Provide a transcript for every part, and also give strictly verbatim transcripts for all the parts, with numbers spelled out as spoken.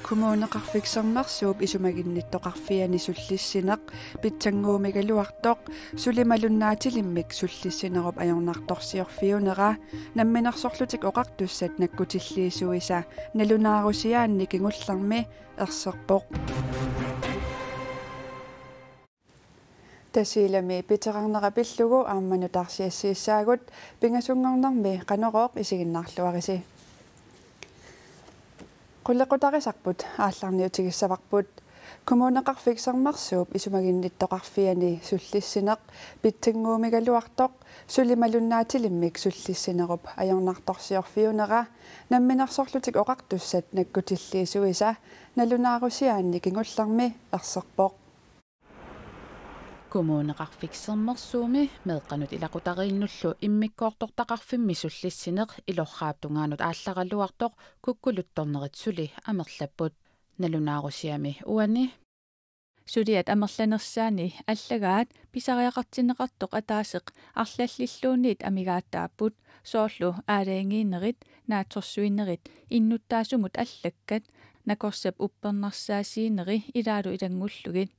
Kommuneqarfik Sermersuup isumaginnittoqarfiani sullissineq pitsannguumigaluartoq suli malunnaatilimmik sullissinerup ajornartorsiorfiunera Namminersorlutik Oqartussat nakkutilliisuisa nalunaarusiaanni kingullermi erserpoq. Tasiilami piterarnera pillugu aamma nutaarsiassiissaagut, pingasunngornermi Qanorooq isiginnaarluarisi. Qulequtarisarput aallarniutigissavarput. Kommuneqarfik Sermersuup isumaginnittoqarfiani sullissineq pitsannguumigaluartoq suli malunnaatilimmik sullissinerup ajornartorsiorfiunera Namminersorlutik Oqartussat nakkutilliisuisa nalunaarusiaanni kingullermi erserpoq. Kommuneqarfik Sermersuumi meeqqanut ilaqutariinnullu immikkoortortaqarfimmi sullissineq Ilorraap tungaanut aallaraluartoq kukkuluttornerit suli amerlapput. Nalunaarusiami uani suliat amerlanersaanni allagaat pisariaqartinneqartoq ataaseq arlallilluunniit amigaataapput, soorlu aalajangiinerit, naatsorsuinerit, innuttaasumut allakkat, nakorsap uppernarsaasiineri ilaalu ilanngullugit.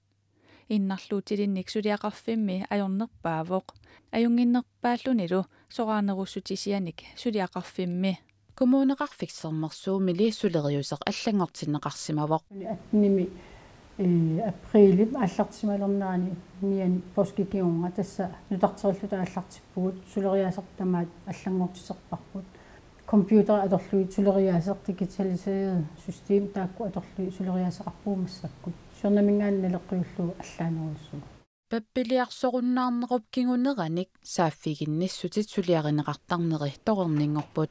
Innarluutilinnik suliaqarfimmi ajornerpaavoq. Ajunnginnerpaallunilu soraarnerussutisianik suliaqarfimmi. Kommuneqarfik Sermersuumili suleriuseq allanngortinneqarsimavoq. Attenimi, eh, aprilip aallartissimalernerani niani poorskip kingorna tassa nutarterilluta aallartippugut, suleriaaseq tamaat allanngortiterparput. Computer atorlugit suleriaaseq, digitaliseret system taakku atorlugit suleriaaseqarpugut massakkut. Siornaminngaanniit naleqqiullugu allaanerujussuuvoq. Pappiliarsorunnaarnerup kinguneranik saaffiginnissutit suliarineqartarneri torerninngorput.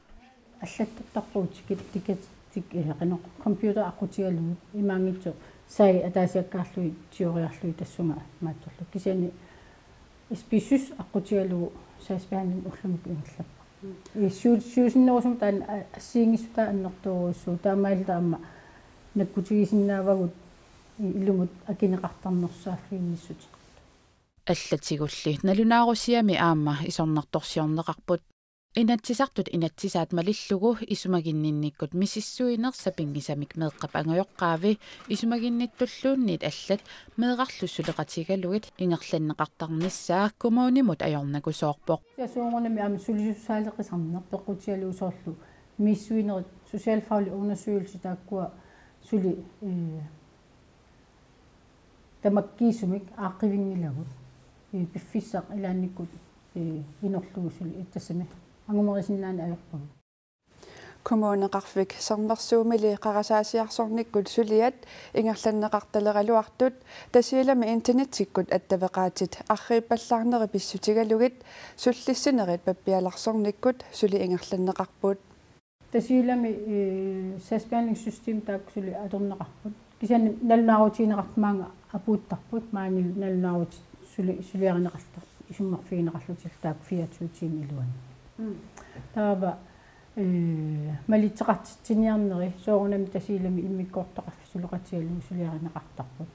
Allattortarpugut tikit-, tiketik ilaqinoq computer aqqutigalugu imaanngitsoq sai ataasiakkaarlugit tioriarlugit tassunga maattorlu. Kisianni S P S S aqqutigalugu sagsbehandling ullumikkut ingerlapparput. Ii, siu-, siusinnerusumik taanna a-, assigiinngissutaa annertoorujussuuvoq, taamaalilluta aamma nakkutigisinnaavagut i-, ilumut akineqartarnersaaffiginnissuteqartut. Allatigulli nalunaarusiami aamma isornartorsiorneqarput. Inatsisartut inatsisaat malillugu isumaginninnikkut misissuineq sapinngisamik meeqqap angajoqqaavi isumaginnittulluunniit allat meerarlu suleqatigalugit ingerlanneqartarnissaa kommunimut ajornakusoorpoq. Ja soorunami aamma sulisussaaleqisarneq peqqutigalugu soorlu misissuinerit socialfaglig undersøgelse taakkua suli, eh, tamakkiisumik aaqqivinngilagut. Ii, piffissaq ilaannikkut, ii, inorlugu suli tassami angumerisinnaanani ajorpagut. Kommuneqarfik Sermersuumili qarasaasiarsornikkut suliat ingerlanneqartaleraluartut Tasiilami internettikkut attaveqaatit arriippallaarneri pissutigalugit sullissinerit pappialarsornikkut suli ingerlanneqarput. Tasiilami, eh, sagsbehandlingssystem taakku suli atorneqarput. Kisianni nalunaarutigineqartut maanga apuuttarput, maani nalunaarutit suli-, suliarineqartarput, isummerfigineqarlutillu taakku fireogtyve tiimit iluanni. Mm. Taava, eh, malitseqartitsiniarneri soorunami Tasiilami immikkoortoqarfik suleqatigalugu suliarineqartarput.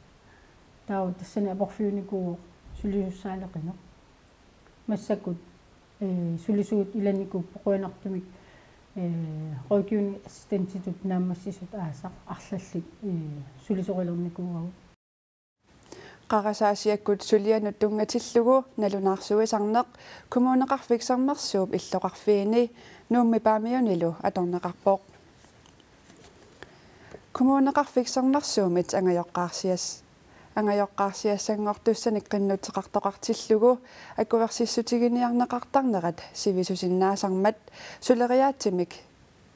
Taava tassani aporfiunikuuvoq sulisussaaleqineq. Massakkut, eh, sulisugut ilannikuupput qujanartumik, eh, rådgivningsassistentitut naammassisut aasaq arlallit, eh, sulisorilernikuuagut. Qarasaasiakkut sulianut tunngatillugu nalunaarsuisarneq Kommuneqarfik Sermersuup illoqarfiini Nuummi Paamiunilu atorneqarpoq. Kommuneqarfik Sermersuumit angajoqqaarsias-, angajoqqaarsiassanngortussanik qinnuteqartoqartillugu akuersissutiginiarneqartarnerat sivisusinnaasarmat suleriaatsimik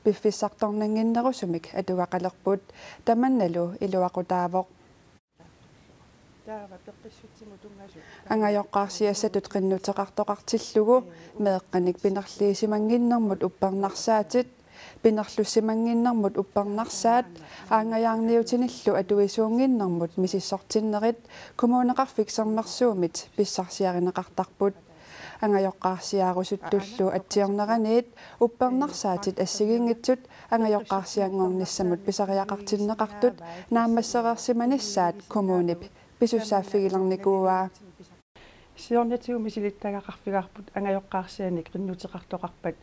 piffissartornannginnerusumik atugaqalerput, tamannalu iluaqutaavoq. Angajoqqaarsiassatut qinnuteqartoqartillugu meeqqanik pinerliisimannginnermut uppernarsaatit, pinerlussimannginnermut uppernarsaat, aanngajaarniutinillu atuisuunnginnermut misissortinnerit Kommuneqarfik Sermersuumit pissarsiarineqartarput. Angajoqqaarsiaarusuttullu atsiorneraniit uppernarsaatit assigiinngitsut angajoqqaarsianngornissamut pisariaqartinneqartut naammassereersimanissaat kommunip pisussaaffigilernikuuaa. Siornatigut misilittagaqarfigaarput angajoqqaarsianik qinnuteqartoqarpat,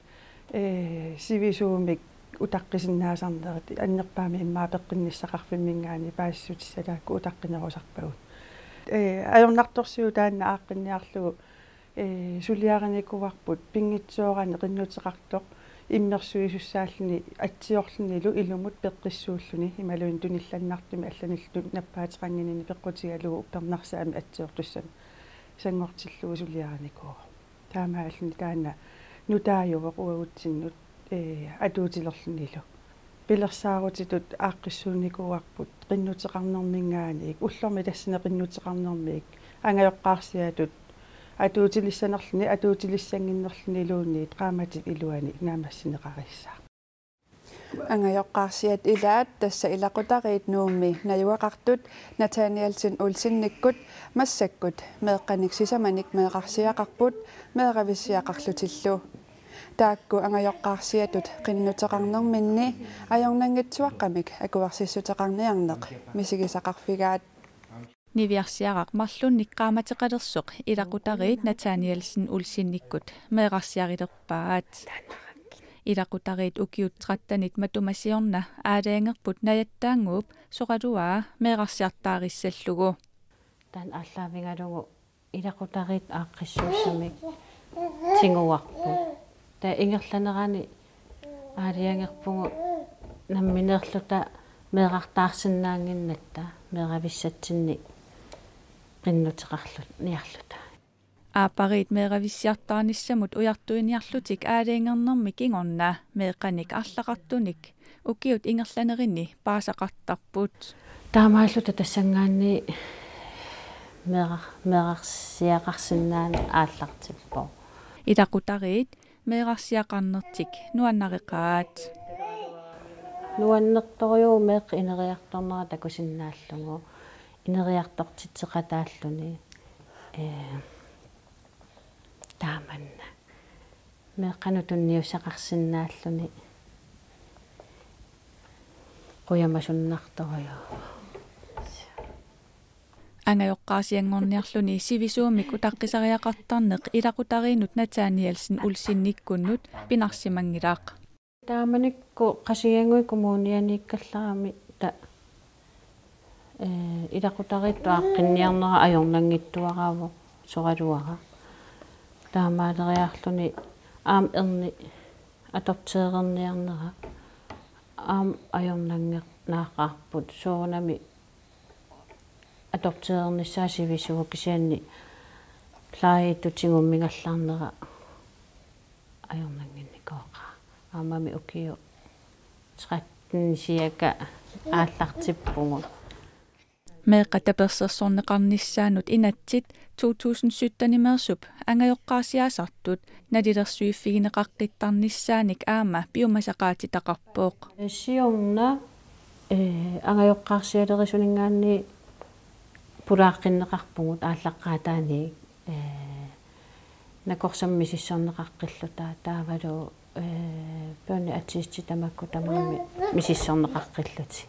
ee, sivisuumik utaqqisinnaasarnerit, annerpaamik immaqa peqqinnissaqarfimminngaanniit paasissutissat taakku utaqqinerusarpagut. Ee, ajornartorsiut taanna aaqqinniarlugu, ee, suliarinikuuarput pinngitsoorani qinnuteqartoq immersuisussaalluni atsiorlunilu ilumut peqqissuulluni imaluunniit tunillannartumik allanillu nappaateqannginnini peqqutigalugu uppernarsaammi atsiortussanut sanngortillugu suliarinikuuvoq. Taamaalluni taanna nutaajuvoq uagutsinnut, ee, atuutilerlunilu. Pilersaarutitut aaqqissuunnikuuarput qinnuteqarnerminngaanniit, ullormi tassani qinnuteqarnermiit angajoqqaarsiatut atuutilissanerluni, atuutilissannginnerluniluunniit qaammatip iluani naammassineqarissaaq. Angajoqqaarsiat ilaat tassa ilaqutariit Nuummi najugaqartut Nathanielsen Olsenikkut massakkut meeqqanik sisamanik meerarsiaqarput meeravissiaqarlutillu. Taakku angajoqqaarsiatut qinnuteqarnerminni ajornanngitsuaqqamik akuersissuteqarniarneq misigisaqarfigaat. Niviarsiaraq marlunnik qaammateqalersoq ilaqutariit Nathanielsen Olsenikkut meerarsiarilerpaat. Ilaqutariit ukiut trettenit matuma siorna aalajangerput Najattaannguup soraluaa meerarsiartaarissallugu. Taanna aallaavigalugu ilaqutariit aaqqissuussamik tiguarput. Taava ingerlanerani aalajangerpugut nammineerluta meerartaarsinnaannginnatta meeravissatsinnik qinnuteqarlu-, niarluta. Aappariit meeravissiartaanissamut ujartuiniarlutik aalajangernermi kingorna meeqqanik arlaqartunik ukiut ingerlanerini paasaqartarput. Taamaalluta tassanngaanniit meerar-, meerarsiaqarsinnaaneq aallartippoq. Ilaqutariit meerarsiaqarnertik nuannareqaat. Nuannertorujuuvoq meeqqat ineriartornera takusinnaallugu. Ineriartortitseqataalluni. Ee, taamanna. Meeqqanut tunniussaqarsinnaalluni qujamasunnartorujuuvoq. Angajoqqaarsianngorniarluni sivisuumik utaqqisariaqartarneq ilaqutariinut Nathanielsen Olsenikkunnut pinarsimanngilaq. Taamanikkut Qasigiannguit Kommunianiikkallarami ta-, ee, ilaqutariittut aaqqinniarnera ajornanngitsuaraavoq soraluara. Taamaaleriarluni aamma erni adopteererniarnera aamma ajornannginnaaqaarput soorunami adopteerernissaa sivisuumik kisianni plejettut tigummigallarnera ajornannginnikooqaaq. Aammami ukiut tretten cirka aallartippugut. Meeqqat tapersersorneqarnissaannut inatsit to tusind sytten-imeersup angajoqqaarsiaasartut nalilersuiffigineqaqqittarnissaanik aamma piumasaqaatitaqarpoq. Siorna, ee, angajoqqaarsialerisuninngaanniit pulaaqqinneqarpugut aallaqqaataaniit, ee, nakorsamik misissorneqaqqilluta taavalu, ee, børneattesti tamakku tamarmik misissorneqaqqillutik.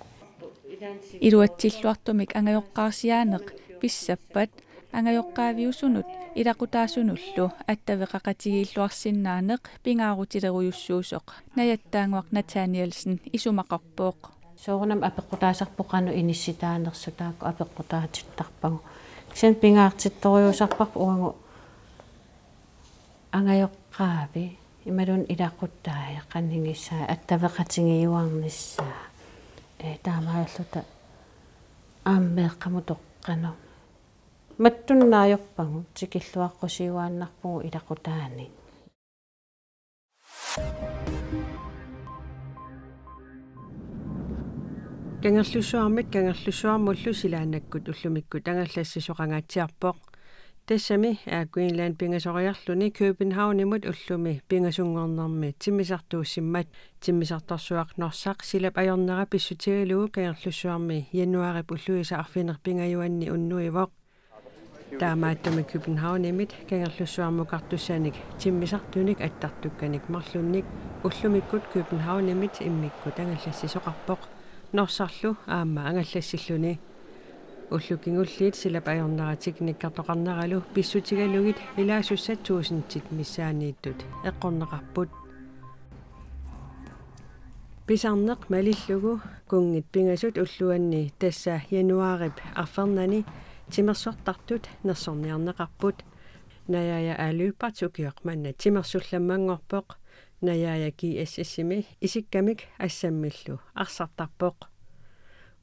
Iluatsilluartumik angajoqqaarsiaaneq pissappat angajoqqaaviusunut ilaqutaasunullu attaveqaqatigiilluarsinnaaneq pingaarutilerujussuusoq Najattaannguaq Nathanielsen isumaqarpoq. Soorunami apeqqutaasarpoq qanoq inissitaanersut taakku apeqqutaatittarpagut. Kisianni pingaartittorujussuusarpoq uagut angajoqqaavi imaluunniit ilaqutai qanigissai attaveqatigiuarnissaa. Ee, taamaalluta aamma meeqqamut toqqanut. Mattunnaajuarpagut tikilluaqqusiuaannarpugut ilaqutaanik. Kangerlussuarmit Kangerlussuarmullu silaannakkut ullumikkut angallassisoqangaatsiarpoq. Tassami Air Greenland pingasoriarluni Københavnimut ullumi pingasunngornermi timmisartuussimmat. Timmisartorsuaq Norsaq silap ajornera pissutigalugu Kangerlussuarmi januaarip ulluisa arfineq-pingajuanni unnuivoq. Taamaattumik Københavnimit Kangerlussuarmukartussanik timmisartunik attartukkanik marlunnik ullumikkut Københavnimit immikkut angallassisoqarpoq, Norsarlu aamma angallassilluni. Ullut kingulliit silap ajorneratik nikkartoqarneralu pissutigalugit ilaasussat tuusintit missaanniittut eqqorneqarput. Pisarneq malillugu kunngit pingasut ulluanni tassa januaarip arfernani timersortartut nersorniarneqarput. Najaaja A. Lyberth ukioq manna timersullammanngorpoq. Najaaja G S S-imi isikkamik assammillu arsartarpoq.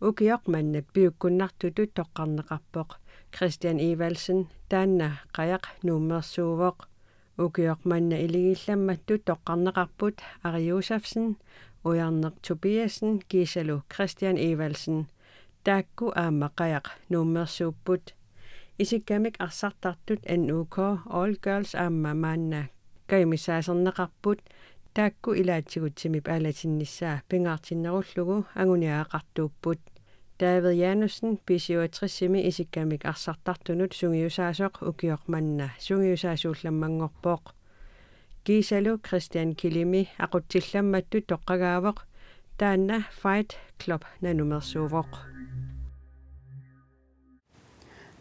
Ukioq manna piukkunnartutut toqqarneqarpoq Kristian Evaldsen, taanna Qajaq Nuummeersuuvoq. Ukioq manna iligiillammattut toqqarneqarput Ari Josefsen, Ujarneq Tobiassen kiisalu Kristian Evaldsen. Taakku aamma Qajaq Nuummeersuupput. Isikkamik arsartartut N U K All Girls aamma maanna kajumissaaserneqarput. Taakku ilaatigut timip aalatinnissaa pingaartinnerullugu anguniagaqartuupput. David Janussen, B syvogtres-imi isikkamik arsartartunut sungiusaasoq, ukioq manna sungiusaasuullammanngorpoq. Kiisalu Kristian Kilimi aqutsillammattut toqqagaavoq, taanna Fight Club Nanumeersuuvoq.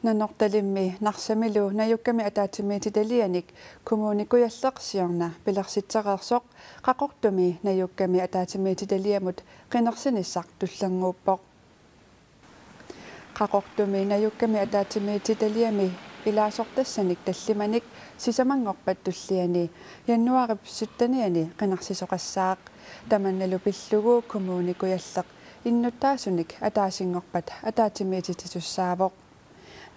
Nanortalimmi Narsamilu najukkami ataatsimiititalianik Kommune Kujalleq siorna pilersitsereersoq Qaqortumi najukkami ataatsimiititaliamut qinersinissaq tullernguuppoq. Qaqortumi najukkami ataatsimiititaliami ilaasortassanik tallimanik sisamanngorpat tulliani januaarip sytteniani qinersisoqassaaq. Tamannalu pillugu Kommune Kujalleq innuttaasunik ataasinngorpat ataatsimiititsisussaavoq.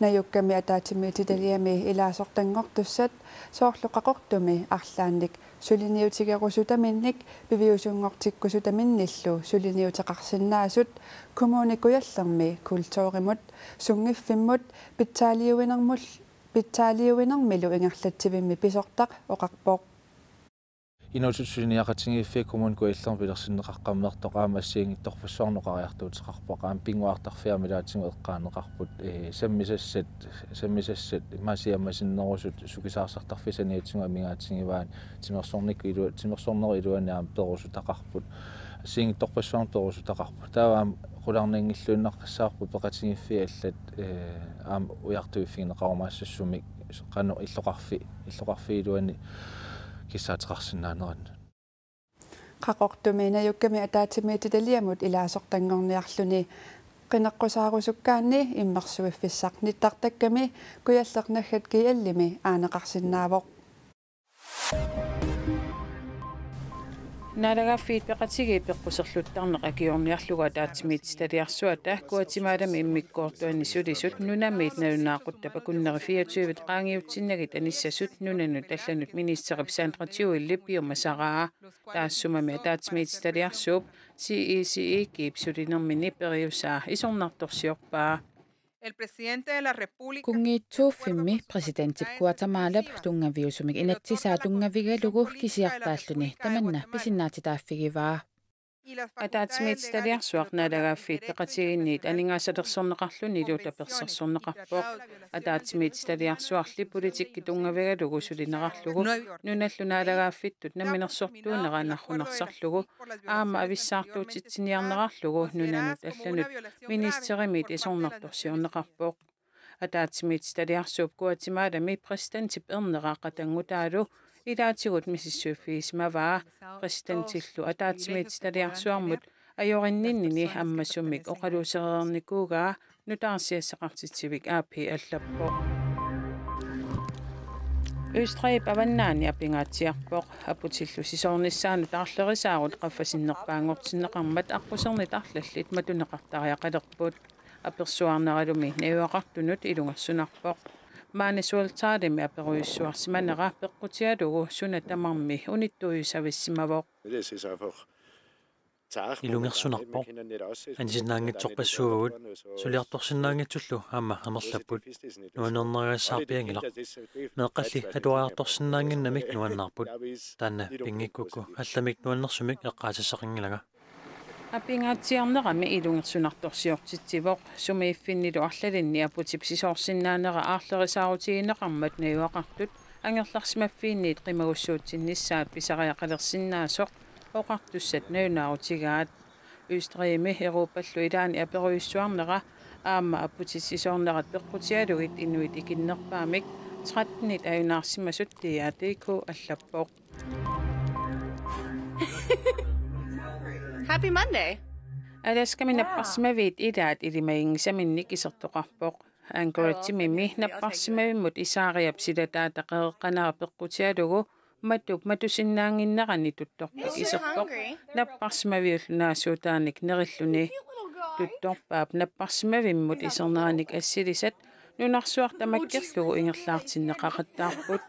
Najukkami ataatsimiititaliami ilaasortanngortussat soorlu Qaqortumi arlaannik suliniutigerusutaminnik piviusunngortikkusutaminnillu suliniuteqarsinnaasut Kommune Kujallermi kulturimut, sunngiffimmut pitsaaliuinermul-, pitsaaliuinermilu ingerlatsivimmi pisortaq oqarpoq. Inuusuttut suliniaqatigiiffiat Kommune Kujallermi pilersinneqaqqammersoq aamma assigiinngitsorpassuarnik oqariartuuteqarpoq, aamma pinnguartarfiit aamma ilaatigut eqqaaneqarput, ee, sammisassat, sammisassat, immaqa siammasinnerusut, sukisaarsartarfik saniatigut amigaatigivaat, timersornikkut ilua-, timersornerup iluani aamma perusutaqarput, assigiinngitsorpassuarnik perusutaqarput. Taava aamma qularnanngilluinnaqqissaarput peqatigiiffiit allat, ee, aamma ujartuiffigineqarumaassassumik qanoq illoqarfi-, illoqarfiup iluani kissaateqarsinnaanerannut. Qaqortumi najukkami ataatsimiititaliamut ilaasortanngorniarluni qineqqusaarusukkaanni immersuiffissaq nittartakkami Kujalleq naggat G L-imi aaneqarsinnaavoq. Naalagaaffiit Peqatigiit peqquserluttarneq akiorniarlugu ataatsimiititaliarsuata Guatemalami immikkoortuani sulisut nunamiit nalunaaquttap akunneri fireogtyve qaangiutsinnagit anissasut nunanut allanut ministerip Sandra Tewellip piumasaraa. Taassumami ataatsimiititaliarsuup C E C E G-p sulinermini periusaa isornartorsiorpaa. El presidente de la República Kunngiitsuuffimmi præsidentip Guatemalap tunngaviusumik inatsisaa tunngavigalugu kisiartaalluni tamanna pisinnaatitaaffigivaa. Ataatsimiititaliarsuaq naalagaaffiit peqatigiinniit aningaasalersorneqarlunilu tapersersorneqarpoq. Ataatsimiititaliarsuarli politikki tunngavigalugu sulinerarlugu nunallu naalagaaffittut namminersortuunera narrunarsarlugu aamma avissaartuutitsiniarnerarlugu nunanut allanut ministerimiit isornartorsiorneqarpoq. Ataatsimiititaliarsuup Guatemalami præsidentip ernera qatanngutaalu ilaatigut misissuiffigisimavaa. Præsidentillu ataatsimiititaliarsuarmut ajorinninnini ammasumik oqaluusereernikuugaa nutaarsiassaqartitsivik A P allappoq. Østrigip avannaani apingaatsiarpoq. Aputillu sisoornissaanut aarlerisaarut qaffasinnerpaanngortinneqarmat aqqusernit arlallit matuneqartariaqalerput. Apersuarneralumi najugaqartunut ilungersunarpoq. Maani Sueltalimi aperujussuarsimanera peqqutigalugu suna tamarmi unittuujusavissimavoq. Ilungersunarpoq. Anisinnaanngitsorpassuuvugut, suliartorsinnaanngitsullu aamma amerlapput. Nuannerneqassaarpianngilaq. Meeqqalli atuariartorsinnaannginnamik nuannaarput. Taanna pinngikkukku allamik nuannersumik eqqaasassaqanngilanga. Apingaatsiarnerami ilungersunartorsiortitsivoq. Sumiiffinnilu arlalinni aputip sisoorsinnaanera aarlerisaarutigineqarmat najugaqartut angerlarsimaffiinniit qimagussuutsinnissaat pisariaqalersinnaasoq oqartussat nalunaarutigaat. Østrigimi Europallu ilaani aperujussuarnera Aamma apputitsisoornerat peqqutigalugit inuit ikinnerpaamik trettenit ajunaarsimasut D R D K allappoq. Happy Monday. Alaskami napparsimaviit ilaat ilimaginngisaminnik isertoqarpoq. Anchorage-imi napparsimavimmut Isaariap silataata qeqqanera peqqutigalugu matup matusinnaannginnerani tuttorpak iserpoq napparsimaviullu naasuutaanik nerilluni. Tuttorpaap napparsimavimmut iserneranik assilisat nunarsuaq tamakkerlugu ingerlaartinneqaqattaarput.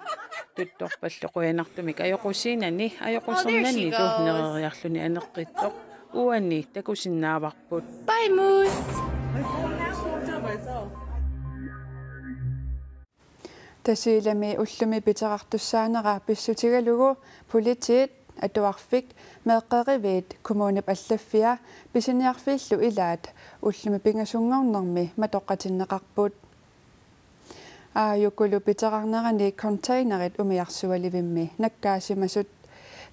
Tuttorpallu qujanartumik ajoqusiinani ajoqusernannilu nereriarluni aneqqittoq uani takusinnaavarput. Bye, Moose. Tasiilami ullumi piterartussaanera pissutigalugu politiit, atuarfik, meeqqeriviit, kommunip allaffia pisiniarfiillu ilaat ullumi pingasunngornermi matoqqatinneqarput. Aajukulu piterarnerani containerit umiarsualivimmi nakkaasimasut.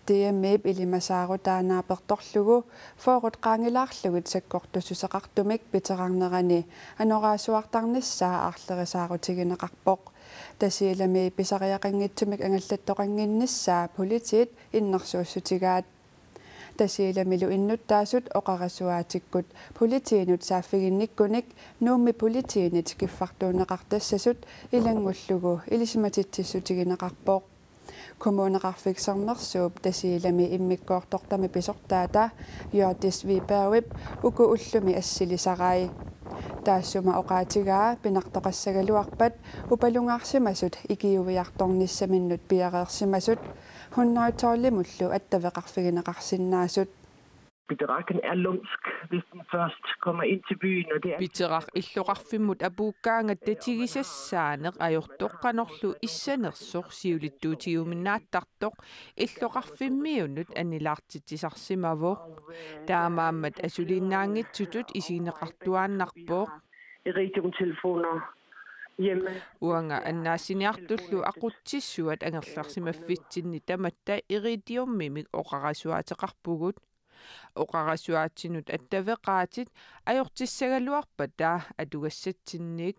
D M-ip ilimasaarut taanna naapertorlugu fyrret qaangilaarlugit sakkortussuseqartumik piterarnerani anoraasuartarnissaa aarlerisaarutigineqarpoq. Tasiilami pisariaqanngitsumik angallattoqannginnissaa politiit innersuussutigaat. Tasiilamilu innuttaasut oqarasuaatikkut politiinut saaffiginnikkunik Nuummi politiinit kiffartuunneqartassasut ilanngullugu ilisimatitsissutigineqarpoq. Kommuneqarfik Sermersuup Tasiilami immikkoortortami pisortaata Hjørdis Wibergip uku ullumi assilisarai. Taassuma oqaatigaa pinartoqassagaluarpat upalungaarsimasut ikiuiartornissaminnut piareersimasut hundrede tolvimullu attaveqarfigineqarsinnaasut. Piteraq er lumsk, hvis den først kommer ind til byen, og det er... Piteraq illoqarfimmut apuukkaangat tatigisassaaneq ajortoq qanorlu issanersoq siulittuutigiuminnaattartoq illoqarfimmiunut annilaartitsisarsimavoq. Taamaammat asuliinnaanngitsutut isigineqartuaannarpoq. Iridiumtelefoner hjemme. Uanga annaassiniartullu aqutsisuat angerlarsimaffitsinni tamatta Iridiumimik oqarasuaateqarpugut. Oqarasuaatinut attaveqaatit ajortissagaluarpata atugassatsinnik.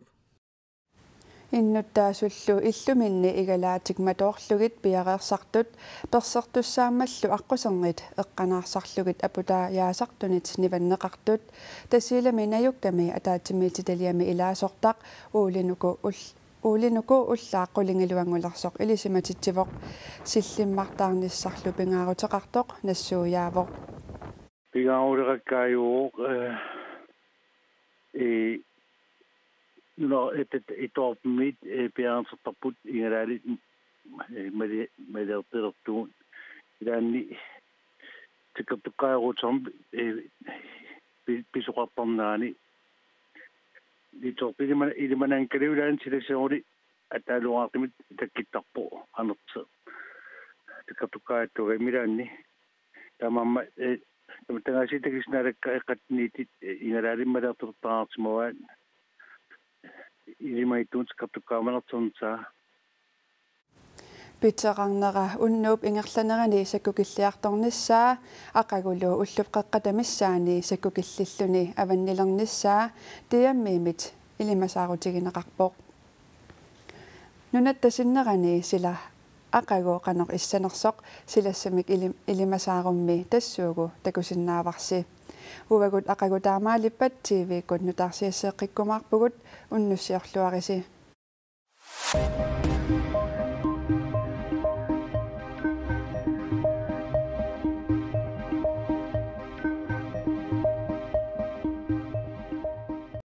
Innuttaasullu illuminni igalaatik matoorlugit piareersartut persertussaammallu aqqusernit eqqanaarsarlugit aputaajaasartunit nivanneqartut Tasiilami najukkami ataatsimiititaliami ilaasortaq Uulinuku ul-, Uulinuku ullaaq qulingiluanngulersoq ilisimatitsivoq. Sillimmartaarnissarlu pingaaruteqartoq nassuiaavoq. Pingaaruteqakkaajuvoq, eh, eh, nuna et, et, atuarfimmit, eh, piareersartarput igalaalit, eh, mali-, maliartulertugut. Ilaanni tikkertukkaajurutsarmi, eh, pi-, pisoqartarnerani. Atuarfik ilima-, ilimananngikkaluarluni silasseruli ataaluaartumik takkuttarpoq anertse. Tikkertukkaajattuugami ilaanni. Taamaammat, eh, tamattagaasiit takusinnaalakka eqqatsiniittut, eh, igalaalimmat maliartulertariaqarsimavaat. Ilimagittugut tikkertukkaamanertsernissaa. Piterarnera unnuup ingerlanerani sakkukilliartornissaa aqagulu ullup qeqqata missaani sakkukillilluni avannilernissaa D M-imit ilimasaarutigineqarpoq. Nunatta sinnerani sila aqagu qanoq issanersoq silassamik ilim-, ilimasaarummi tassuugu takusinnaavarsi. Uagut aqagu taamaalippat T V-kkut nutaarsiasseeqqikkumaarpugut, unnussiorluarisi.